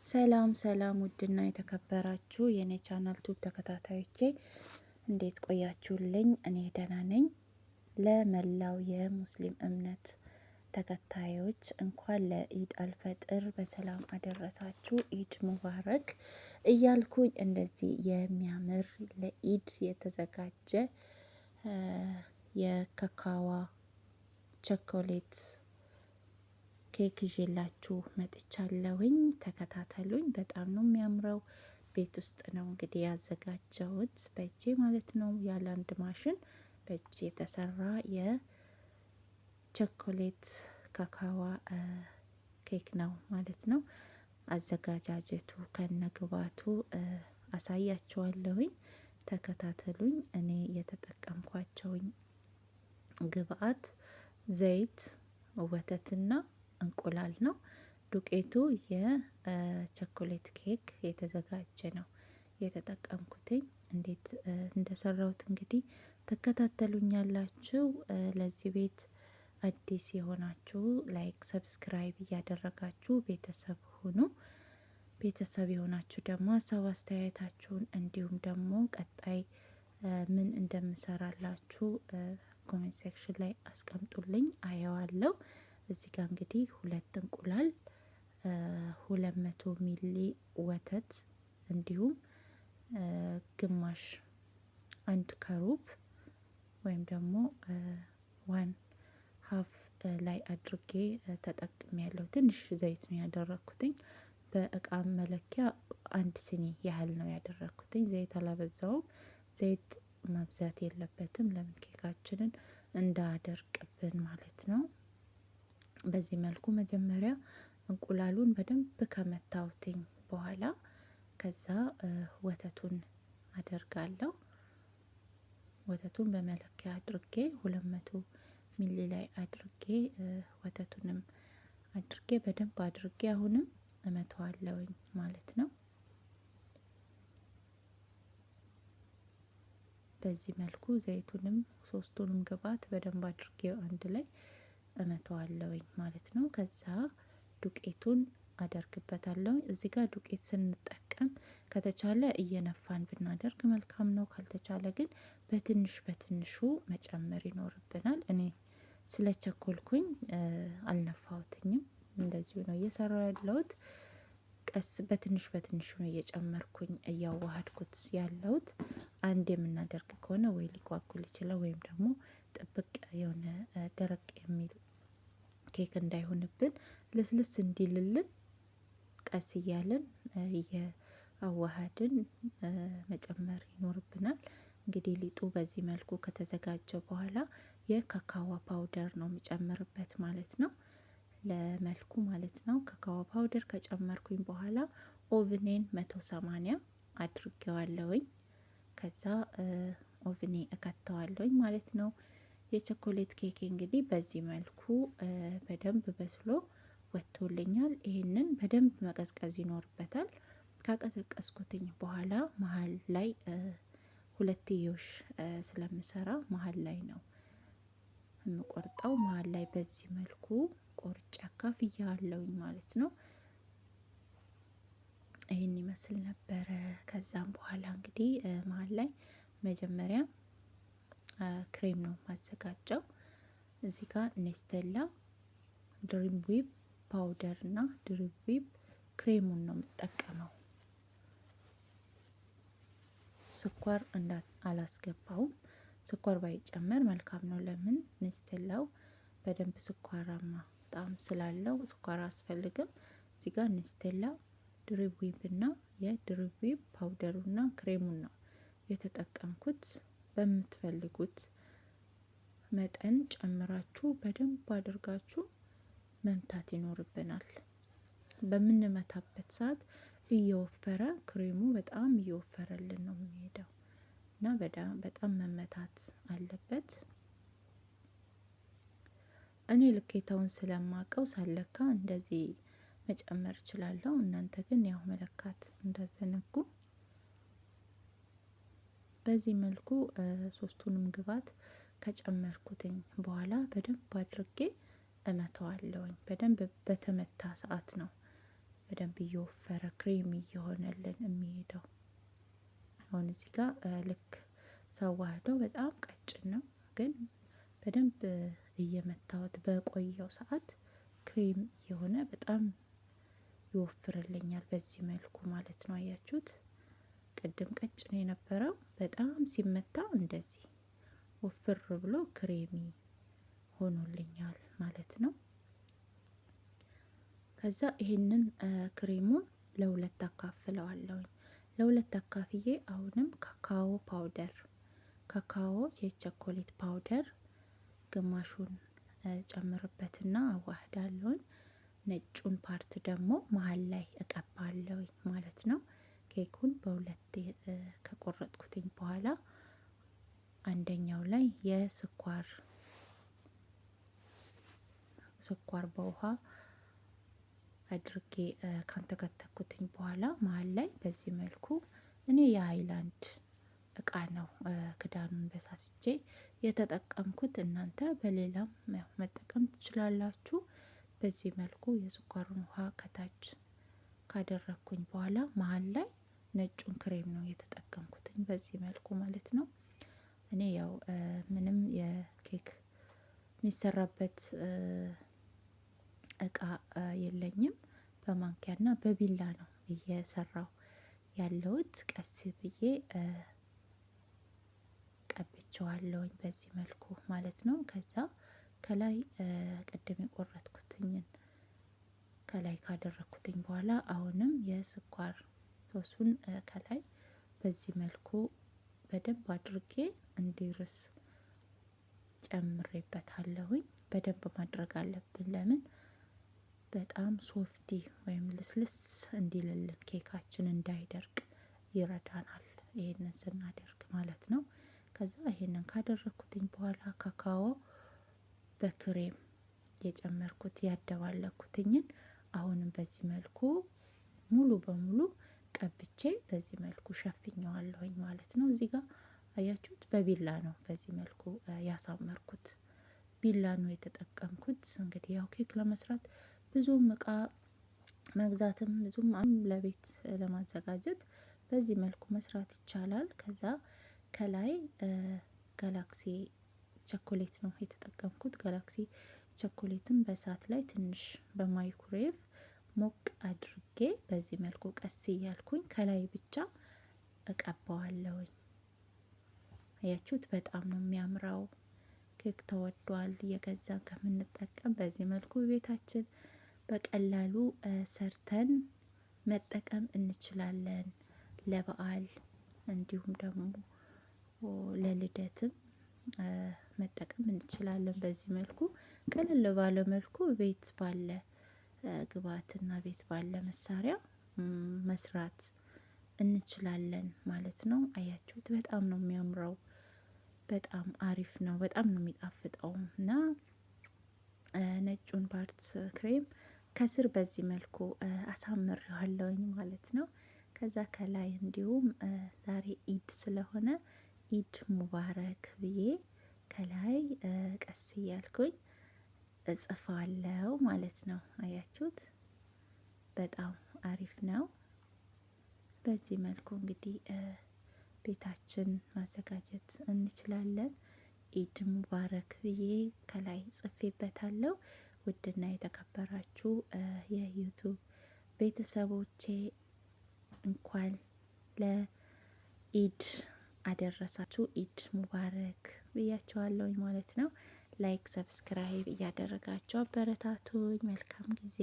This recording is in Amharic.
ሰላም ሰላም ውድና የተከበራችሁ የኔ ቻናል ቱብ ተከታታዮቼ እንዴት ቆያችሁልኝ? እኔ ደህና ነኝ። ለመላው የሙስሊም እምነት ተከታዮች እንኳን ለኢድ አልፈጥር በሰላም አደረሳችሁ፣ ኢድ ሙባረክ እያልኩኝ እንደዚህ የሚያምር ለኢድ የተዘጋጀ የካካዋ ቸኮሌት ኬክ ይዤላችሁ መጥቻለሁኝ። ተከታተሉኝ። በጣም ነው የሚያምረው። ቤት ውስጥ ነው እንግዲህ ያዘጋጀሁት በእጄ ማለት ነው። ያለ አንድ ማሽን በእጄ የተሰራ የቸኮሌት ካካዋ ኬክ ነው ማለት ነው። አዘጋጃጀቱ ከነግባቱ አሳያችኋለሁኝ። ተከታተሉኝ። እኔ የተጠቀምኳቸውኝ ግብአት ዘይት፣ ወተትና እንቁላል ነው። ዱቄቱ የቸኮሌት ኬክ የተዘጋጀ ነው የተጠቀምኩትኝ። እንዴት እንደሰራሁት እንግዲህ ትከታተሉኛላችሁ። ለዚህ ቤት አዲስ የሆናችሁ like፣ subscribe እያደረጋችሁ ቤተሰብ ሁኑ። ቤተሰብ የሆናችሁ ደግሞ ሀሳብ አስተያየታችሁን እንዲሁም ደግሞ ቀጣይ ምን እንደምሰራላችሁ comment section ላይ አስቀምጡልኝ፣ አየዋለሁ። እዚህ ጋር እንግዲህ ሁለት እንቁላል፣ 200 ሚሊ ወተት እንዲሁም ግማሽ አንድ ከሩብ ወይም ደግሞ 1/2 ላይ አድርጌ ተጠቅሜ ያለው ትንሽ ዘይት ነው ያደረኩትኝ። በእቃ መለኪያ አንድ ስኒ ያህል ነው ያደረኩትኝ። ዘይት አላበዛውም። ዘይት መብዛት የለበትም። ለምን ኬካችንን እንዳደርቅብን ማለት ነው። በዚህ መልኩ መጀመሪያ እንቁላሉን በደንብ ከመታውትኝ በኋላ ከዛ ወተቱን አደርጋለሁ። ወተቱን በመለኪያ አድርጌ 200 ሚሊ ላይ አድርጌ ወተቱንም አድርጌ በደንብ አድርጌ አሁንም እመተዋለሁኝ ማለት ነው። በዚህ መልኩ ዘይቱንም ሶስቱንም ግብአት በደንብ አድርጌ አንድ ላይ እመተዋለሁኝ ማለት ነው። ከዛ ዱቄቱን አደርግበታለሁ። እዚህ ጋር ዱቄት ስንጠቀም ከተቻለ እየነፋን ብናደርግ መልካም ነው። ካልተቻለ ግን በትንሽ በትንሹ መጨመር ይኖርብናል። እኔ ስለቸኮልኩኝ አልነፋሁትኝም። እንደዚሁ ነው እየሰራሁ ያለሁት። ቀስ በትንሽ በትንሹ ነው እየጨመርኩኝ እያዋሃድኩት ያለሁት። አንድ የምናደርግ ከሆነ ወይ ሊጓጉል ይችላል ወይም ደግሞ ጥብቅ የሆነ ደረቅ የሚል ኬክ እንዳይሆንብን ልስልስ እንዲልልን ቀስ እያልን እያዋሃድን መጨመር ይኖርብናል። እንግዲህ ሊጡ በዚህ መልኩ ከተዘጋጀ በኋላ የካካዋ powder ነው የምጨምርበት ማለት ነው። ለመልኩ ማለት ነው። ካካዋ powder ከጨመርኩኝ በኋላ oven ኤን 180 አድርጌዋለሁኝ። ከዛ oven ኤ እከተዋለሁኝ ማለት ነው። የቸኮሌት ኬክ እንግዲህ በዚህ መልኩ በደንብ በስሎ ወጥቶልኛል። ይህንን በደንብ መቀዝቀዝ ይኖርበታል። ካቀዘቀዝኩትኝ በኋላ መሀል ላይ ሁለትዮሽ ስለምሰራ መሀል ላይ ነው የምቆርጠው። መሀል ላይ በዚህ መልኩ ቆርጬ አካፍያለሁኝ ማለት ነው። ይህን ይመስል ነበረ። ከዛም በኋላ እንግዲህ መሀል ላይ መጀመሪያ ክሬም ነው ማዘጋጀው። እዚህ ጋር ኔስቴላ Dream Whip powder እና Dream Whip ክሬሙን ነው የምጠቀመው። ስኳር አላስገባውም። ስኳር ባይጨመር መልካም ነው። ለምን ኔስቴላው በደንብ ስኳራማ ጣዕም ስላለው ስኳር አያስፈልግም። እዚህ ጋር ኔስቴላ Dream Whip እና የ Dream Whip powder ኡና ክሬሙን ነው የተጠቀምኩት። በምትፈልጉት መጠን ጨምራችሁ በደንብ አድርጋችሁ መምታት ይኖርብናል። በምንመታበት ሰዓት እየወፈረ ክሬሙ በጣም እየወፈረልን ነው የሚሄደው እና በጣም መመታት አለበት። እኔ ልኬታውን ስለማቀው ሳለካ እንደዚህ መጨመር እችላለሁ። እናንተ ግን ያው መለካት እንዳዘነጉ። በዚህ መልኩ ሶስቱንም ግብአት ከጨመርኩትኝ በኋላ በደንብ አድርጌ እመተዋለሁኝ። በደንብ በተመታ ሰዓት ነው በደንብ እየወፈረ ክሬም እየሆነልን የሚሄደው። አሁን እዚህ ጋር ልክ ሳዋህደው በጣም ቀጭን ነው፣ ግን በደንብ እየመታሁት በቆየው ሰዓት ክሬም እየሆነ በጣም ይወፍርልኛል በዚህ መልኩ ማለት ነው። አያችሁት? ቅድም ቀጭን የነበረው በጣም ሲመታ እንደዚህ ወፍር ብሎ creamy ሆኖልኛል ማለት ነው። ከዛ ይሄንን ክሬሙን ለሁለት አካፍለዋለሁኝ። ለሁለት አካፍዬ አሁንም cacao powder፣ ካካዎ የቸኮሌት powder ግማሹን ጨምርበትና አዋህዳለሁኝ። ነጩን part ደግሞ መሀል ላይ እቀባለሁኝ ማለት ነው። ኬኩን በሁለት ከቆረጥኩትኝ በኋላ አንደኛው ላይ የስኳር ስኳር በውሃ አድርጌ ካንተከተኩትኝ በኋላ መሀል ላይ በዚህ መልኩ እኔ የሃይላንድ እቃ ነው ክዳኑን በሳስቼ የተጠቀምኩት። እናንተ በሌላም መጠቀም ትችላላችሁ። በዚህ መልኩ የስኳሩን ውሃ ከታች ካደረግኩኝ በኋላ መሀል ላይ ነጩን ክሬም ነው የተጠቀምኩትኝ በዚህ መልኩ ማለት ነው። እኔ ያው ምንም የኬክ የሚሰራበት እቃ የለኝም። በማንኪያና በቢላ ነው እየሰራው ያለሁት። ቀስ ብዬ ቀብቼዋለሁኝ በዚህ መልኩ ማለት ነው። ከዛ ከላይ ቅድም የቆረጥኩትኝን ከላይ ካደረኩትኝ በኋላ አሁንም የስኳር ሶሱን ከላይ በዚህ መልኩ በደንብ አድርጌ እንዲርስ ጨምሬበታለሁኝ። በደንብ ማድረግ አለብን። ለምን በጣም softy ወይም ልስልስ እንዲልልን ኬካችን እንዳይደርቅ ይረዳናል፣ ይሄንን ስናደርግ ማለት ነው። ከዛ ይሄንን ካደረኩትኝ በኋላ ካካዎ በክሬም የጨመርኩት ያደባለኩትኝን አሁንም በዚህ መልኩ ሙሉ በሙሉ ቀብቼ በዚህ መልኩ ሸፍኘዋለሁኝ ማለት ነው። እዚህ ጋር አያችሁት፣ በቢላ ነው በዚህ መልኩ ያሳመርኩት። ቢላ ነው የተጠቀምኩት። እንግዲህ ያው ኬክ ለመስራት ብዙም እቃ መግዛትም ብዙም ለቤት ለማዘጋጀት በዚህ መልኩ መስራት ይቻላል። ከዛ ከላይ ጋላክሲ ቸኮሌት ነው የተጠቀምኩት። ጋላክሲ ቸኮሌቱን በእሳት ላይ ትንሽ በማይክሮዌቭ ሞቅ አድርጌ በዚህ መልኩ ቀስ እያልኩኝ ከላይ ብቻ እቀባዋለሁኝ። አያችሁት? በጣም ነው የሚያምረው። ኬክ ተወዷል። እየገዛን ከምንጠቀም በዚህ መልኩ ቤታችን በቀላሉ ሰርተን መጠቀም እንችላለን። ለበዓል እንዲሁም ደግሞ ለልደትም መጠቀም እንችላለን። በዚህ መልኩ ቀለል ባለ መልኩ ቤት ባለ ግብአትና ቤት ባለ መሳሪያ መስራት እንችላለን ማለት ነው። አያችሁት? በጣም ነው የሚያምረው። በጣም አሪፍ ነው። በጣም ነው የሚጣፍጠው። እና ነጩን part ክሬም ከስር በዚህ መልኩ አሳምሬዋለሁኝ ማለት ነው። ከዛ ከላይ እንዲሁም ዛሬ ኢድ ስለሆነ ኢድ ሙባረክ ብዬ ከላይ ቀስ እያልኩኝ እጽፋለሁ ማለት ነው። አያችሁት? በጣም አሪፍ ነው። በዚህ መልኩ እንግዲህ ቤታችን ማዘጋጀት እንችላለን። ኢድ ሙባረክ ብዬ ከላይ ጽፌበታለሁ። ውድና የተከበራችሁ የዩቱብ ቤተሰቦቼ እንኳን ለኢድ አደረሳችሁ። ኢድ ሙባረክ ብያችኋለሁኝ ማለት ነው። Like፣ subscribe እያደረጋችሁ አበረታቱኝ። መልካም ጊዜ።